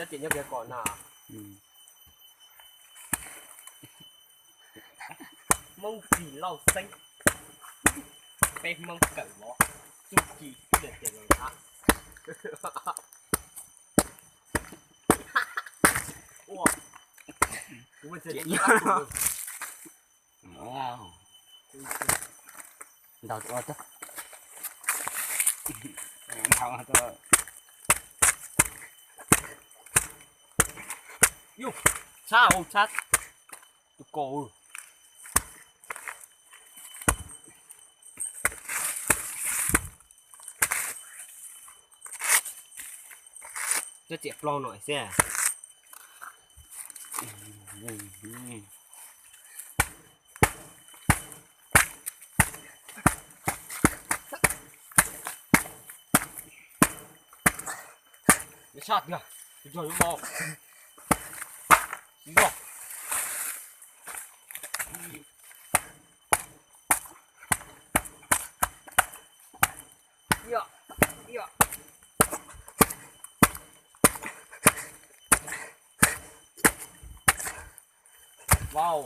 Ces nyob kiag kom na. Hmoob Ris Lauj Xeeb, peb Hmoob kawm vov, txuj ci twb tias los thav. Ua, kuv ntaus ua tag. Yus, tshab hauv tshab tus kaus. Cov tsiam plaub no xwb. Sab tiag, tus cog yuav mau. Ntog. Yom, yom. Wow.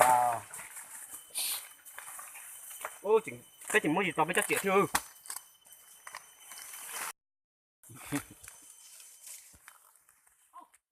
Wow. Ub, peb tseem muab tsis tau peb cov tsiam thiab.